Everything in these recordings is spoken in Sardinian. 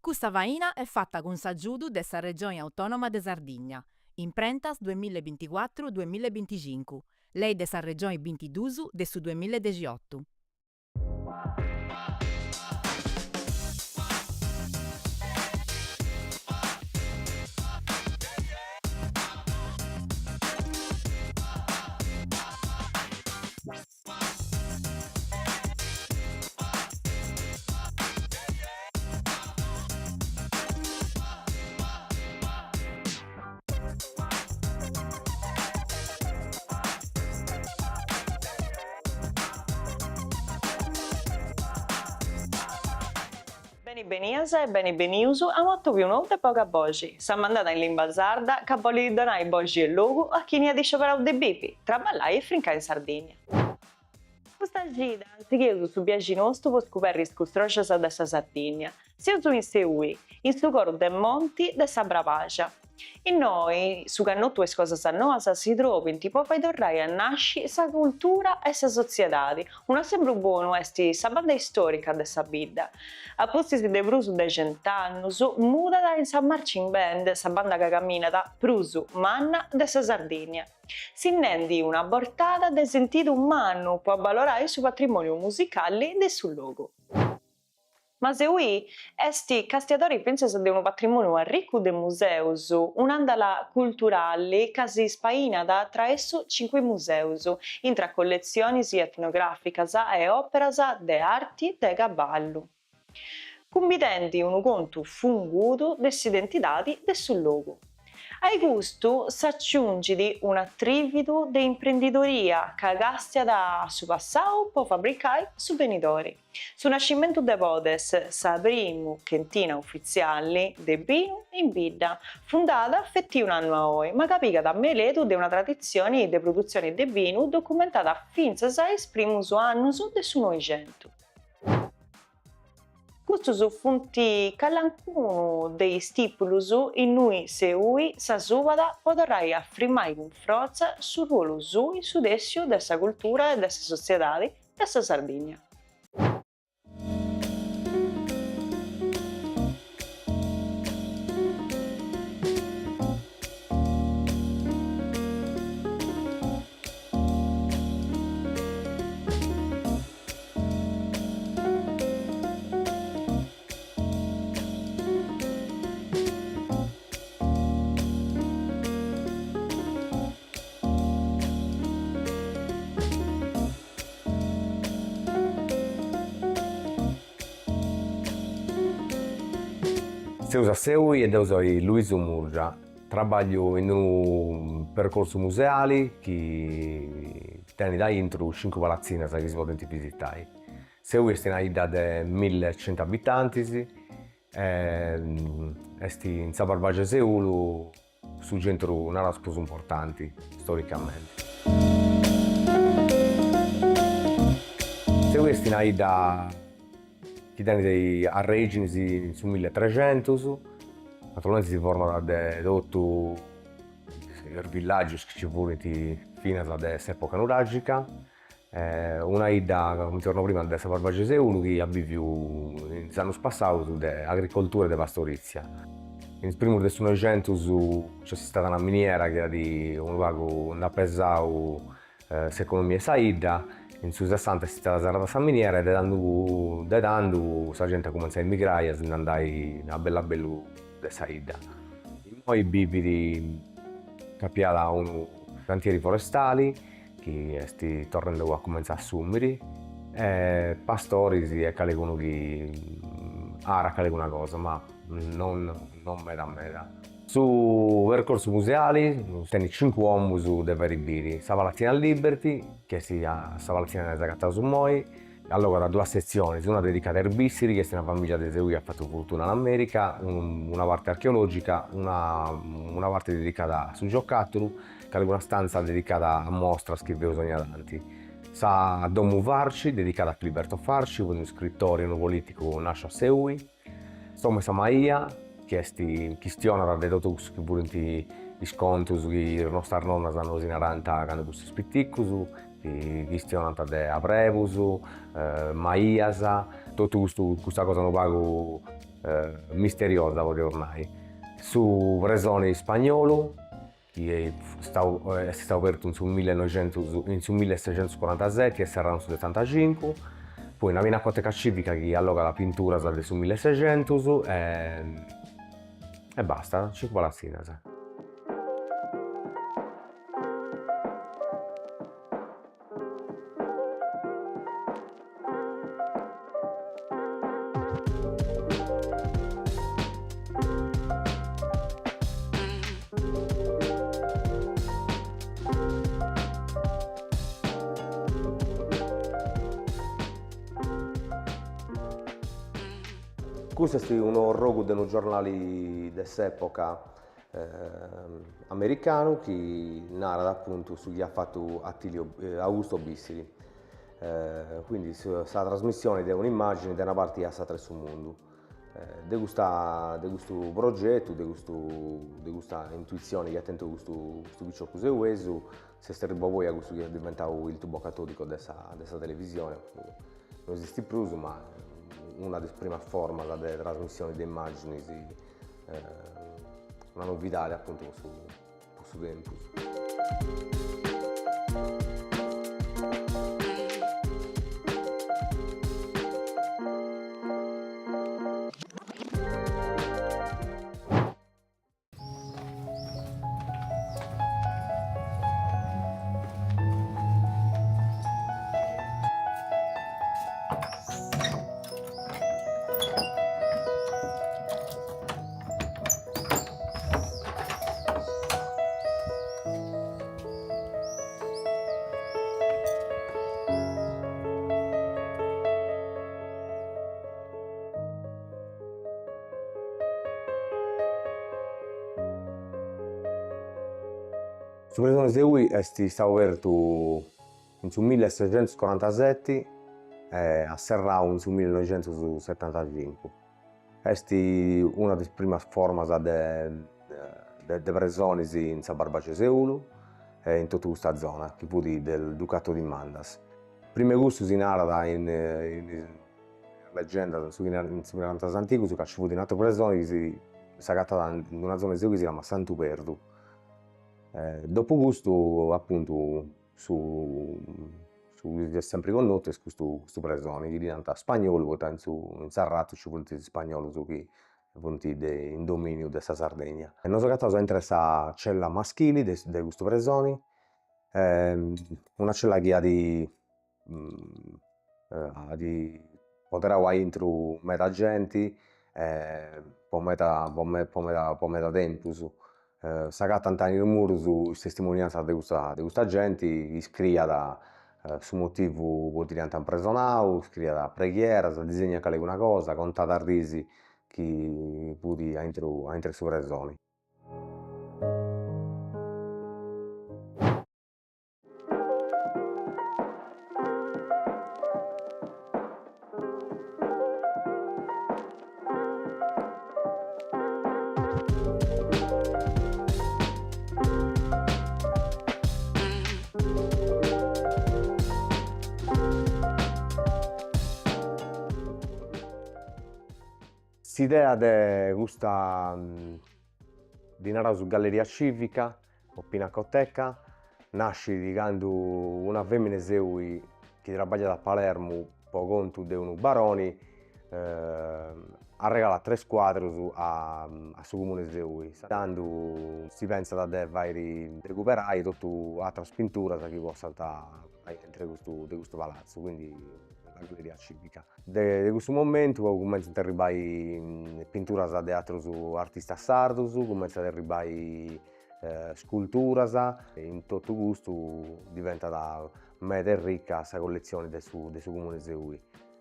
Custa faina est fata cun s'agiudu de sa Regioni Autònoma de Sardigna, Imprentas duemilla e binticuatru duemilla e binticincu, Lei de sa Regioni bintidus de su duemilla e dexiotu. Beni benias e beni benius a un'atobiu nou de Boga Boxi, sa mandada in limba sarda ca bolit donai boxi e logu a chini at iscioberau de bivi, traballai e frincai in Sardigna. Custa cida sigheus su biaxi nostu po scuberri is custroxas de sa Sardìnnia. Seus in Seui, in su coru de monti de sa Brabaxa. Innoi su cannotu e is cosas noas si trobint po fai torrai a nasci sa cultura e sa sotziedadi. Unu assempru bonu est sa banda istòrica de sa bidda. A pustis de prus de cent'annus mudat in sa marching band, sa banda ca caminat, prus manna de sa Sardìnnia. Sinnendi una bortada de sentidu mannu po abalorai su patrimòniu musicali de su logu. Ma Seui est castiadori fintzas de unu patrimòniu arricu de museus, un'àndala culturali ca si spainat traessu cincui museus, intra colletzionis etnogràficas e òperas de arti de caballu, cumbidendi unu contu fungudu de s'identidadi de su logu. A custu s'aciungit un'atrividu de imprendidoria ca càstiat a su passau po fabricai su benidori. Su nascimentu de Podes, sa primu chentina ufitziali de binu in bidda, fundada feti un'annu a oi, ma ca pigat meledu de una traditzioni de produtzioni de binu documentada fintzas a is primus annus de su Noixentu. Custus funt calancunu de is tìpulus innui Seui s'asubat po torrai a frimai cun frotza su ruolu suu in su tèssiu de sa cultura e de sa sotziedadi de sa Sardigna. Seus a Seui e deu soi Luisu Murgia, trabagliu in unu percorsu museali chi tenit aintru cincu palatzinas chi si podint visitai. Seui est una 'idda de millecentu abitantis e est in sa Barbagia 'e Seulu su centru naraus prus importanti storicamenti. Seui est una 'idda chi tenit arreixinis in su milletrecentus, naturalmenti si format de totu is villaggius chi nci furint finas de s'epoca nuragica Una 'idda, cumenti nau prima, de sa Barbagia 'e Seulu chi at biviu in is annus passaus de agricoltura e de pastorizia. In is primus de su Noixentus nc'est istada una miniera chi at unu pagu nd'at pesau s'economia 'e sa 'idda, in su sessanta est istada serrada sa miniera e de tandu de tandu sa genti at cumentzau a emigrai e a si nd'andai a bellu a bellu de sa 'idda. Immoi bivit acapiada a unu cantieri forestali chi est torrendu a cumentzai a assumiri, e pastoris e calicunu chi arat calicuna cosa, ma non non meda meda. Su percorsu museali tenit cincu 'omus de fairi biri, sa Palatzina Liberty, chi est sa palatzina innui s'agataus immoi, Allogat duas setzionis, una dedicada a is Bissiri, chi est una familia de Seui chi at fatu fortuna in America, una parti archeologica, una una parti dedicada a su giocatulu, calicuna stanza dedicada a mostras chi feus ogna tanti. Sa Domu Farci, dedicada a Filiberto Farci, unu scritori e unu politicu nasciu a Seui. Sa 'Domu 'e sa Maia, chi est chistionat de totu cussus chi furint is contus chi is nostras nonnas nosi narant candu fustis piticus, chi chistionant de abrebus, maias, totu custu custa cosa unu pagu. misteriosa podeus nai. Su presoni spagnolu chi est stau est stau obertu in su millenoixentus in su millesexentuscorantaseti e serrau in su setantacincu, poi una pinacoteca civica chi allogat pinturas de su millesexentus e basta, cincu palatzinas. Custu est unu arrogu de unu giornali de s'epoca americanu chi narat apuntu su chi at fatu Attilio Augusto Bissiri, quindi sa trasmissioni de un'immagini de una parti a s'atra 'e su mundu. De custa de custu progetu, de custu de custa intuizioni chi at tentu custu custu piciocu seuesu s'est arribbau poi a cussu chi est diventau il tubo catodico de sa de sa televisione, no esistit prus ma una de is primas formas de trasmissioni de immaginis una novidade apuntu po su po su tempus. Su presoni Seui est istau obertu In su millesexentuscorantaseti e at serrau in su millenoixentussetantacincu. Est una de is primas formas de de presonis in sa Barbagia 'e Seulu e in totu custa zona chi fut del Ducato di Mandas. Prima 'e custu si narat in is legendas, in su chi narant is antigus, ca nci fut un'ateru presoni chi s'agatat in una zona 'e Seui chi si chiamat Santu Perdu. Dopu custu apuntu Su su chi s'est sempri connotu est custu custu presoni chi ddi nant spagnolu poita in su in s'arratu nci funt is spagnolus chi funt de in dominiu de sa Sardegna. Nos agataus aintru 'e sa cella maschili de de custu presoni, una cella chi at at poderau aintru meda genti po meda po meda po meda tempus, s'agatant in is murus is testimonianzas de custa de custa genti chi scriiat su motivu po ita dd'iant impresonau, scriiat preghieras, disegnat calincuna cosa, contat arris chi fut aintru aintru 'e su presoni. S'idea de custa, ddi naraus galleria civica, o pinacoteca, nascit candu una femina 'e Seui chi trabagliat a Palermu po contu de unu baroni arregalat tres cuadrus a su comunu 'e Seui. Tandu si pentzat de fairi recuperai totu ateras pinturas chi possant abarrai intre custu de custu palatzu, quindi la galleria civica. De cussu momentu cumentzant a arribbai pinturas de aterus artistas sardus, cumentzat a arribbai sculturas, in totu custu diventat meda errica sa colletzioni de su de su Comunu 'e Seui.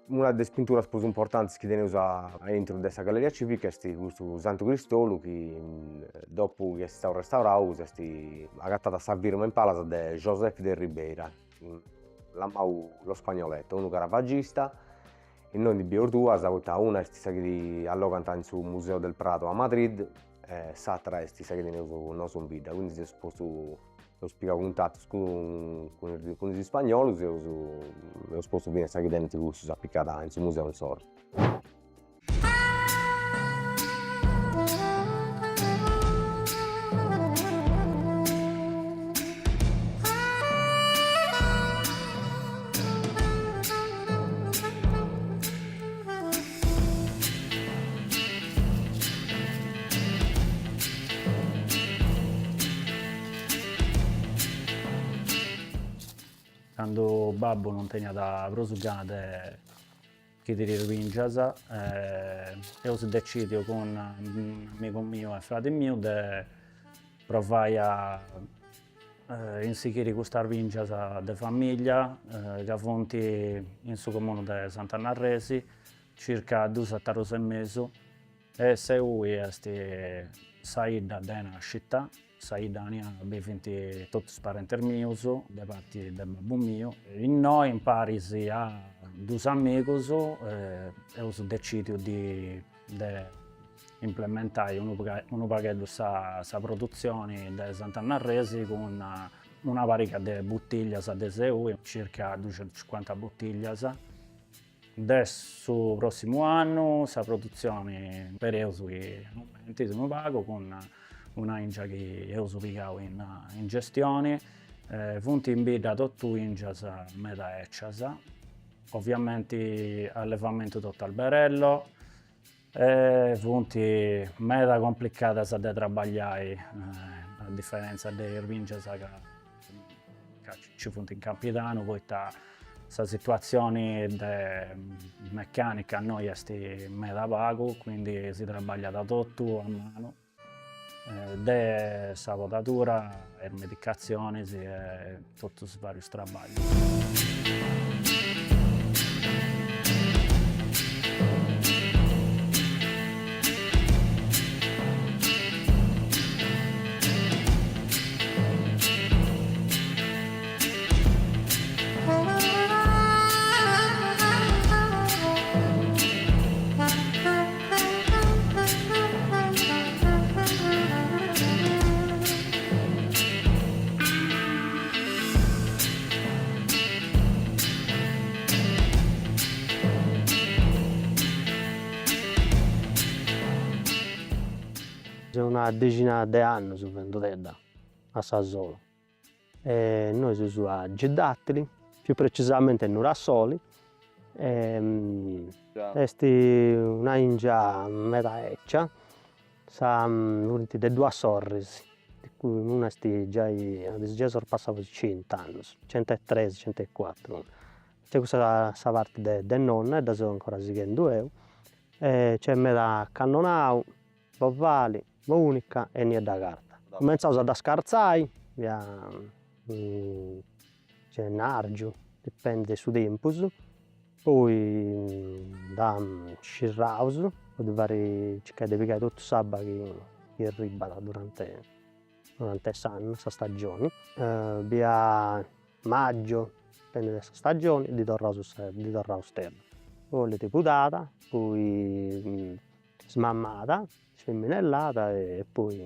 Una de is pinturas prus importantis chi teneus aintru de sa Galleria Civica est custu Santu Cristolu chi dopu chi est istau restaurau s'est agatada sa firma in palas de Joseph de Ribeira, lamau lo Spagnoletto, unu caravagista, innoi ndi bieus duas poita una est sa chi allogant in su Museo del Prado a Madrid e s'atra est sa chi teneus nosu in bidda, quindi seus postu, eus pigau cuntatus cun cun is ispagnolus e eus eus postu finas sa chi tenint cussus apicada in su museu insoru. Candu babbu non teniat prus gana de chidiri is bingias, eus decidiu cun amigu miu e fradi miu de provai a insighiri custas bingias de famiglia ca funt in su comunu de Sant'Anna Arresi, circa dus etarus e mesu, e Seui est sa 'idda de nascita Sa 'idda aunia bivint totus is parentes mius, de parti de babbu miu. Innoi imparis a dus amigus eus decidiu de implementai unu unu pagheddu sa sa produtzioni de Sant'Anna Arresi cun una pariga de butiglias de Seui, circa duxentucincuanta butiglias. De su prossimu annu sa produtzioni spereus chi aumentit unu pagu cun una 'ingia chi eus pigau in gestioni, funt in bidda totu 'ingias meda 'ecias, oviamenti allevamentu totu alberello e funt meda complicadas de trabagliai a diferenza de is bingias ca nci funt in Campidanu poita sa situatzioni de meccanica innoi est meda pagu, quindi si trabagliat totu a manu, de sa podadura a is medicatzionis e totus is varius trabaglius. Seu una dexina de annus fendudedda a sa sola e innoi seus a Giddatili, più precisamente in Nurassoli, est una 'ingia meda 'eccia, sa funt de duas sorris, di cui una est giai at giai sorpassau is cent'annus, centetres, centecuatru, nc'est cussa sa parti de nonna e dda seu ancora sighendu 'eu, e nc'est meda cannonau Bovali, Monica e Niedda Carta. Cumentzaus a dda scartzai, via gennargiu, dipendit de su tempus, poi dda scirraus po ddi fai circai de pigai totu s'abba chi erribat durante durante s'annu, sa stagioni, bia maggio, dipendit de sa stagioni, ddi torraus ddi torraus terra, 'olit pudada, poi Smamada, sfeminellada e poi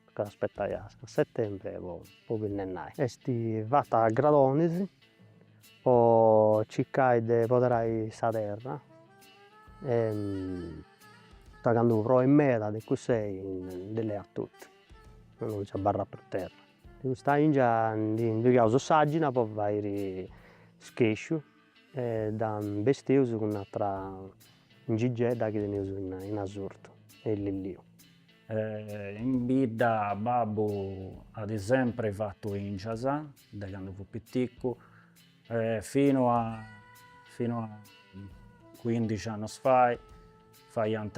tocat a aspetai a settembre po po binnennai. Est fata a gradonis po circai de poderai sa terra e poita candu proit meda de cussei ndi leat totu, non nci abarrat prus terra. De custa 'ingia ndi pigaus s'àgina po fairi schèsciu e dda imbesteus cun atra ingigedda chi teneus in asurtu e in Lilliu. In bidda babbu at sempri fatu 'ingias, de candu fut piticu, finu a finu a cuindixi annus fait, faiant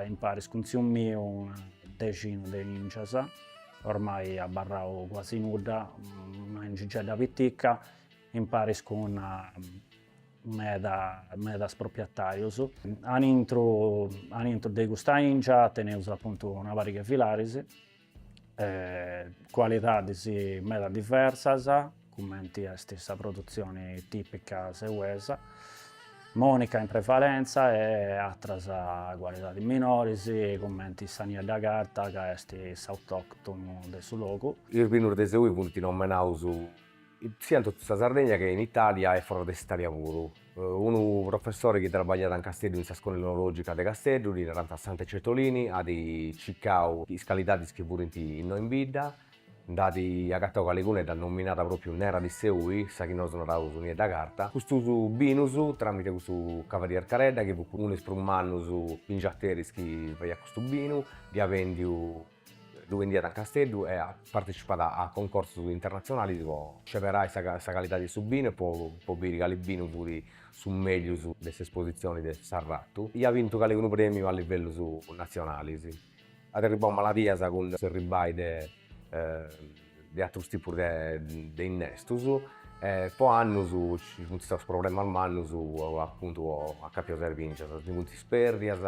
imparis cun tziu miu una dexina de 'ingias, ormai abarrau cuasi nudda, una 'ingigedda pitica imparis cun meda medas proprietarius. Anintru anintru de custa 'ingia teneus apuntu una pariga 'e filaris, cualidadis meda diversas, cumenti est sa produtzioni tipica seuesa, Monica in prevalenza e atras cualidadis minoris cumenti sa niedda carta ca est s'autoctonu de su logu. Is binus de Seui funt nomenaus Sia in totu sa Sardegna che in Italia e foras de s'Italia puru. Unu professori chi trabagliat in Casteddu in sa scola enologica de Casteddu, ddi narant Sante Certolini, at circau is calidadis chi furint innoi in bidda, nd'at agatau calicuna e dd'at nominada propriu Nera di Seui, sa chi nosu naraus Niedda Carta. Custus binus, tramite custu Cavalier Caredda, chi fut unu de is prus mannus bingiateris chi faiat custu binu, dd'iat bendiu. Ddu bendiat in Casteddu e at partecipat a concorsus internatzionalis po sceberai sa sa calidadi de su binu e po po biri cali binu fut su meglius de s'espositzioni de s'arratu. Iat bintu calincunu premiu a livellus natzionalis. At arribau maladias cun s'erribai de de aterus tipus de de innestus e po annus nci funt istaus problemas mannus apuntu acapiaus a is bingias, si funt sperdias,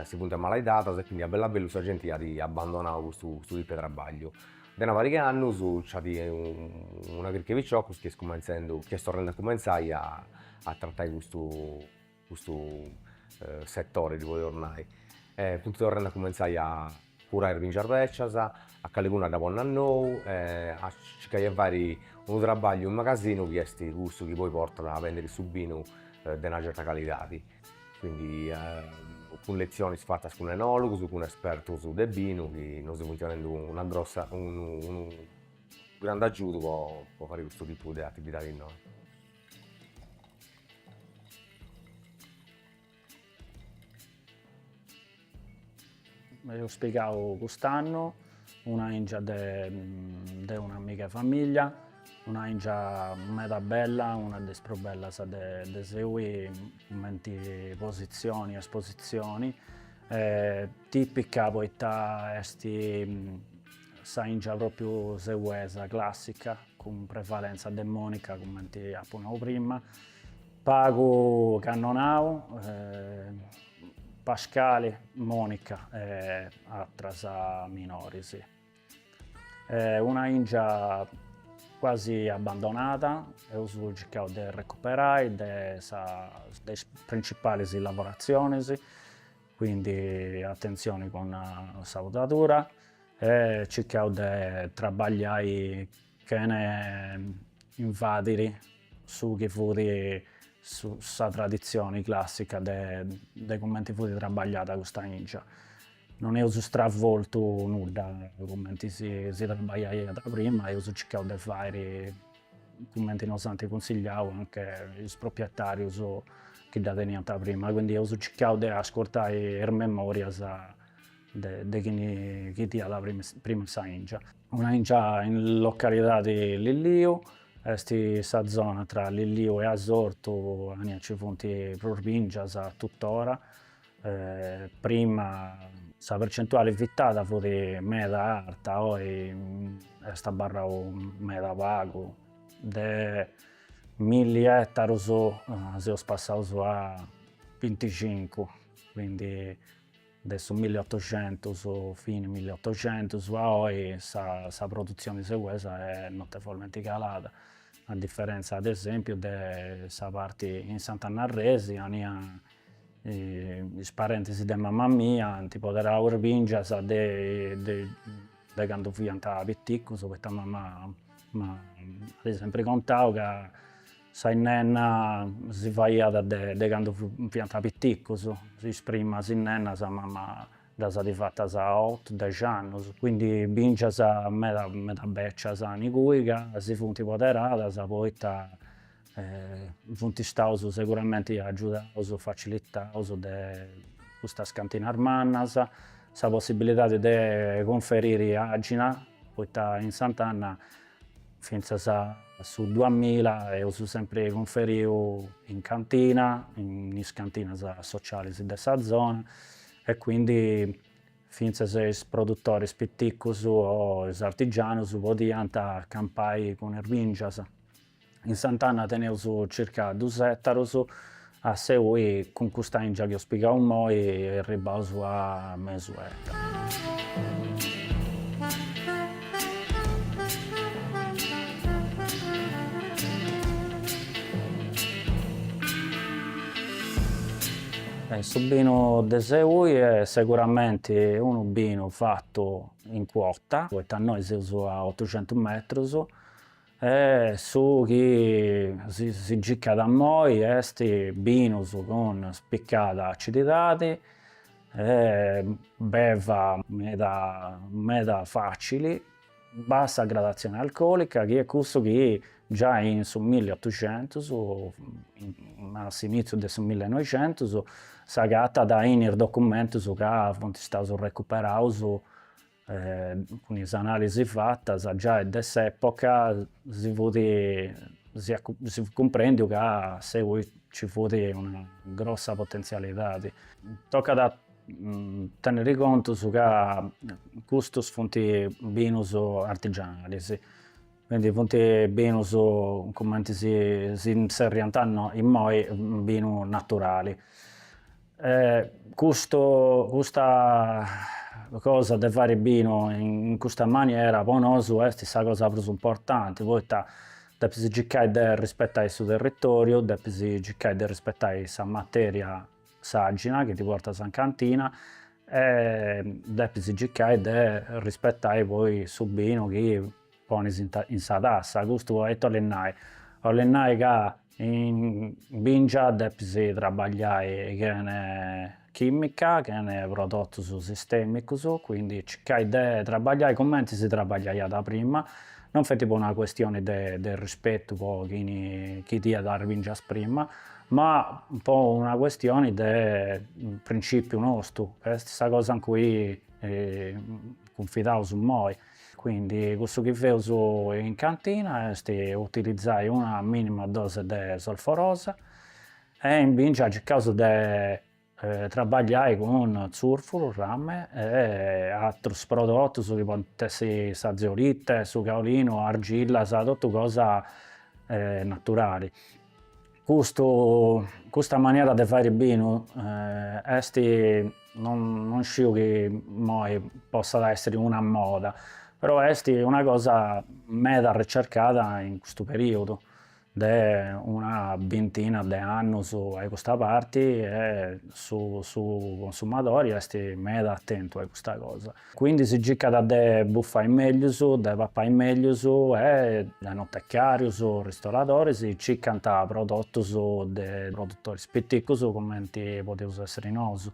si funt amalaidadas e quindi a bellu a bellu sa genti at abbandonau custu custu tipu 'e trabagliu. De una pariga 'e annus nc'at una crica 'e piciocus chi est cumentzendu, chi est torrendu a cumentzai a a tratai custu custu settori ddi podeus nai, e funt torrendi a cumentzai a curai is bingias becias, a calicunu a dda ponni a nou e a circai 'e fai unu trabagliu in magasinu chi est cussu chi poi portat a bendiri su binu de una certa calidadi, quindi cun letzionis fatas cun enologus, cun espertus de binu chi nosi funt 'onendu una grossa unu grandu agiudu po po fai custu tipu de atividadi innoi. Eus pigau cust'annu una 'ingia de de un'amiga 'e familia, una 'ingia meda bella, una de is prus bellas de de Seui cumenti positzioni e espositzioni, tipica poita est sa 'ingia propriu seuesa classica cun prevalenza de Monica cumenti apu nau prima, pagu cannonau, Pascali, Monica e atras minoris. Una 'ingia quasi abbandonada, eus circau de recuperai de sa de is principalis lavoratzionis, quindi atentzioni cun sa podadura e circaus de trabagliai chene invadiri su chi fut sa traditzioni classica de de cumenti fut trabagliada custa 'ingia. Non eus stravoltu nudda cumenti si si trabagliaiat prima, eus circau de fairi cumenti nos ant cunsigliau anche is proprietarius chi dda teniant prima, quindi eus circau de ascurtai is memorias de de chini chi teniat prima sa 'ingia. Una 'ingia in localidadi Lilliu, est sa zona tra Lilliu e Asortu aunia nci funt prus bingias tutora, prima sa percentuali vitada fut meda arta, oi est abarrau meda pagu, de milli etarus seus passaus a binticincu, quindi de su milliotoxentus, fini milliotoxentus a oi sa sa produtzioni seuesa est notevolmenti calada, a diferentza ad esempiu de sa parti in Sant'Anna Arresi aunia is parentis de mama mia ant poderau is bingias de de de candu fiant piticus, poita mama m'at sempri contau ca Sa 'innenna si faiat de de candu fiant piticus, is primas 'innennas mama ddas at fatas a otu dexi annus, quindi bingias meda meda becias in cui ca si funt poderadas poita funt istaus seguramenti agiudaus facilitaus de custas cantinas mannas, sa possibilidadi de cunferiri àgina, poita in Sant'Anna Fintzas a su duamilla eus sempri cunferiu in cantina, in is cantinas socialis de sa zona e quindi fintzas is produtoris piticus o is artigianus podiant campai cun is bingias. In Sant'Anna teneus circa dus etarus, a Seui cun custa 'ingia chi eus pigau immoi erribaus a mesu etaru. Su binu de Seui est seguramenti unu binu fatu in quota, poita innoi seus a otuxentus metrus E su chi si si circat immoi est binus cun spiccada acididadi e beva meda meda facili, bassa gradazione alcolica chi est cussu chi giai in su milliotuxentus a s'iniziu de su millinoixentus s'agatat in is documentus ca funt istaus recuperaus. Cun is analisi fatas giai de s'epoca si fut si si fut cumprendiu ca a Seui nci fut una grossa potentzialidadi. Tocat a tenniri contus ca custus funt binus artigianalis, quindi funt binus cumenti si si zerriant immoi binu naturali Custu custa cosa de fari binu in custa maniera po nosu est sa cosa prus importanti, poita depis circai de rispetai su territoriu, depis circai de rispetai sa materia, s'àxina chi ti portas in cantina e depis circai de rispetai poi su binu chi ponis in sa tassa, custu ita 'olit nai, 'olit nai ca in bingia depis trabagliai chene chimica, chene prodotus sistemicus, quindi circai de trabagliai cumenti si trabagliaiat prima, non feti po una questioni de de rispetu po chini chi teniat is bingias prima, ma po una questioni de principiu nostu, est sa cosa in cui cunfidaus immoi Quindi cussu chi feus in cantina est utilizai una minima dose de solforosa e in bingia circaus de trabagliai cun zurfuru, rame e aterus prodotus chi podint essi sa zeolite, su caolinu, argillas, totu cosa naturali. Custu custa manera de fairi binu est non non sciu chi immoi possat essiri una moda, però est una cosa meda ricercada in custu periodu de una bintina de annus a custa parti e su su consumadori est meda atentu a custa cosa. Quindi si circat de bufai meglius, de papai meglius e enotecarius, ristoradoris circant prodotus de produtoris piticus cumenti podeus essiri nosu.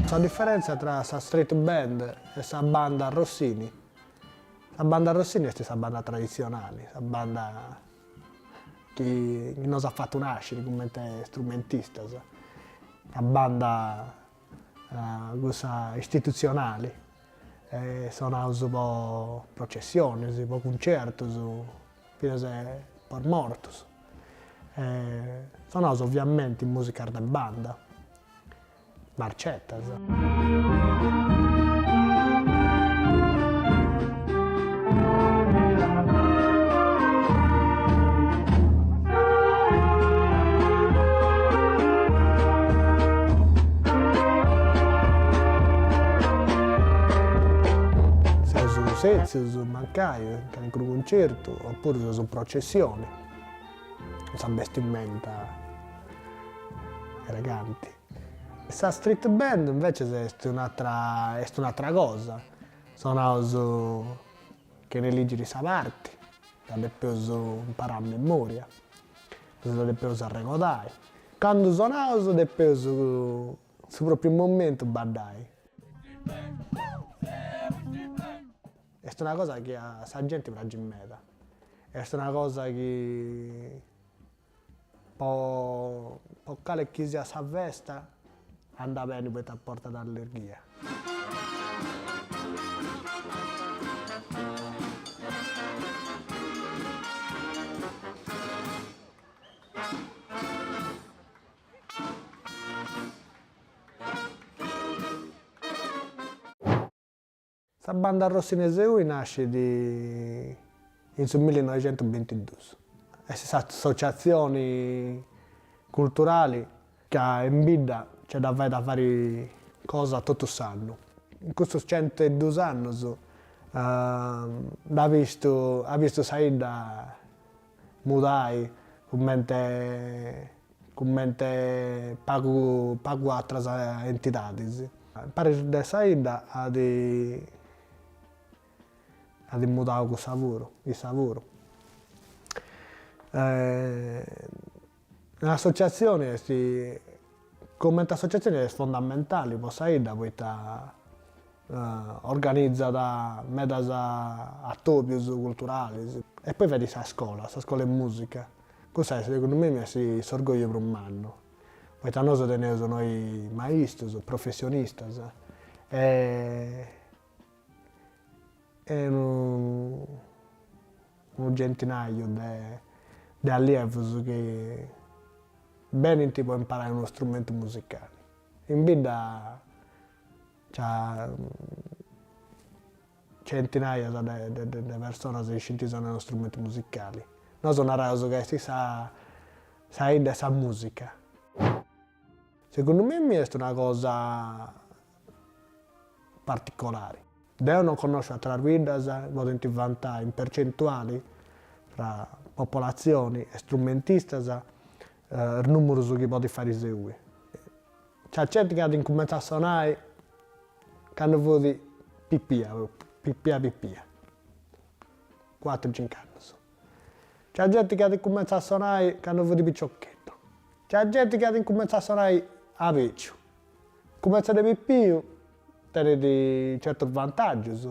Sa diferenza tra sa street band e sa banda Rossini? Sa banda Rossini est sa banda traditzionali, sa banda chi nos at fatu nasciri cumenti strumentistas, sa banda cussa istitutzionali, e sonaus po processionis, po cuncertus, finas po is mortus. Sonaus oviamenti musicas de banda Marcetas. Seus sètzius, mancai, in calincunu cuncertu, opuru seus in processioni, cun sa bestimenta eleganti. Sa street band invecias est un'atra est un'atra cosa, sonaus chene ligiri sa parti, dda depeus imparai a memoria, si dda depeus arregodai. Candu sonaus depeus su propriu momentu baddai. Est una cosa chi a sa genti praxit meda, est una cosa chi Po po cale chi siat sa festa andat beni poita portat allirghia. Sa banda Rossini 'e Seui nascit in su millinoixentubintidus. Est s'associatzioni culturali ca in bidda nce dda fait a fai cosa totu s'annu. In custus centuedus annus. Nd'at bistu, at bistu sa 'idda mudai cummente cummente pagu pagu ateras entidadis. Paris de sa 'idda at at mudau cussa puru, issa puru. Un'associatzioni est, cumenti associatzioni est fondamentali po sa 'idda poita organizat medas atobius culturalis e poi fait sa scola, sa scola 'e musica, cussa est segundu mei est s'orgogliu prus mannu, poita nosu teneus innoi maistus, professionistas e e unu unu centinaiu de de allievus chi benint po imparai unu strumentu musicali. In bidda nc'at centinaias de de personas chi scint sonai unu strumentu musicali. Nosu naraus ca est sa sa 'idda 'e sa musica. Segundu mei est una cosa particolari. Deu non connosciu ateras biddas chi podint vantai in percentuali tra popolatzioni e strumentistas is numerus chi podit fai Seui. Nc'at genti chi at incumentzau a sonai candu fut pipia propriu, pipia pipia, cuatru cinc'annus. Nc'at genti chi at incumentzau a sonai candu fut piciocheddu. Nc'at genti chi at incumentzau a sonai a beciu. Cumentzai de pipiu tenit certus vantaggius,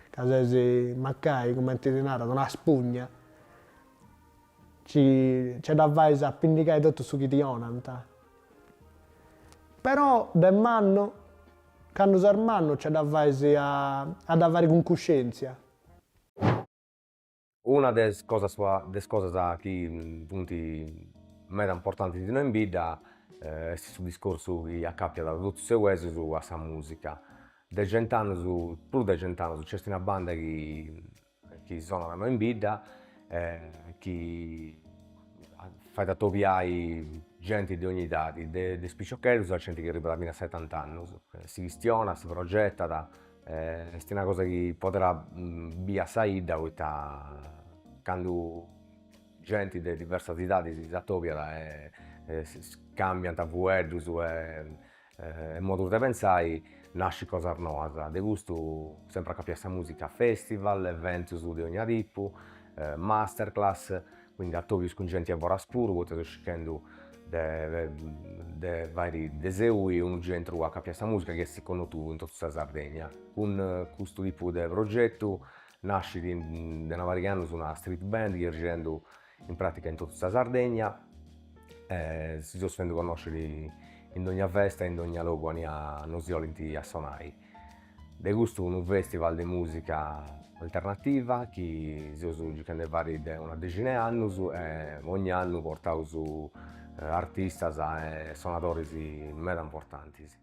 ca ses mancai, cumenti si narat, una spugna, nci nce dda fais a pinnigai totu su chi ti 'onant. Però de mannu, candu ses mannu nce dda fais a dda fai cun cuscientzia. Una de is cosas de is cosas chi funt meda importantis innoi in bidda est su discorsu chi acapiat totus is seuesus a sa musica. De cent'annus, prus de cent'annus, nc'est una banda chi chi sonat innoi in bidda e chi fait atobiai genti de ogni edadi, de is piciocheddus a genti chi arribat finas a setant'annus. Si chistionat, si progetat Est una cosa chi poderat bia sa 'idda poita candu genti de diversas idadis s'atobiat e scambiant fueddus e modus de pentzai nascint cosas noas. De custu sempri acapiau a sa musica festival, eventus de ogna tipu, masterclass, quindi atobius cun genti 'e foras puru poita seus circhendu de de fairi de Seui unu centru acapiau a sa musica chi essit connotu in totu sa Sardegna. Cun custu tipu de progetu nascit de una pariga 'e annus una street band chi est girendu in pratica in totu sa Sardegna e si seus fendu connosciri in dogna festa e in dogna logu aunia nosi 'olint a sonai. De custu unu festival de musica alternativa chi seus circhendi de fai de una dexina 'e annus e ogni annu portaus artistas e sonadoris meda importantis.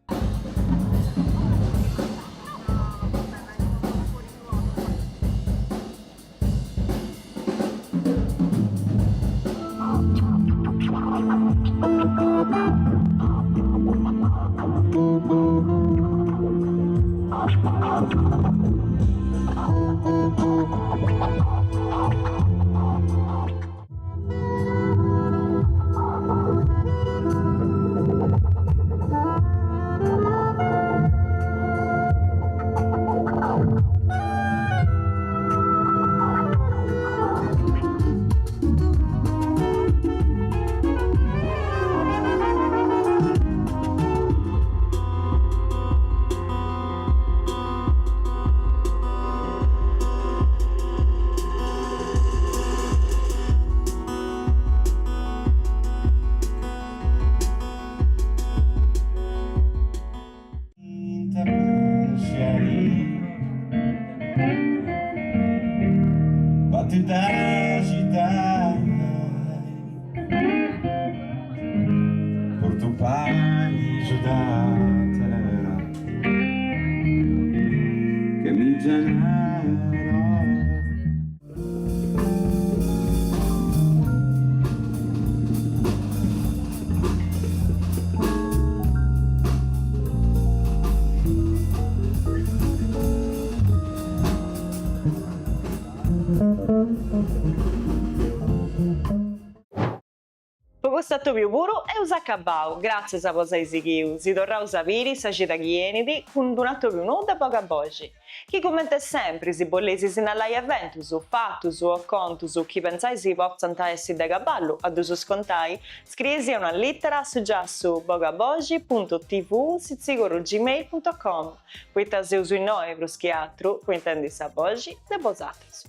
Po custu atobiu puru eus acabau, gràtzias po s'ai sighiu, si torraus a biri sa cida chi 'enit cun d'un'atobiu nou de Boga Boxi. Chi comente sempri si bolleis sinnalai eventus, fatus o contus chi pentzais potzant essi de caballu a ddus contai, scrieisì una lìtera a su giassu bogaboxi punto tv sitzigorru gmail punto com, poita seus innoi prus chi atru po intendi sa boxi de bosatrus.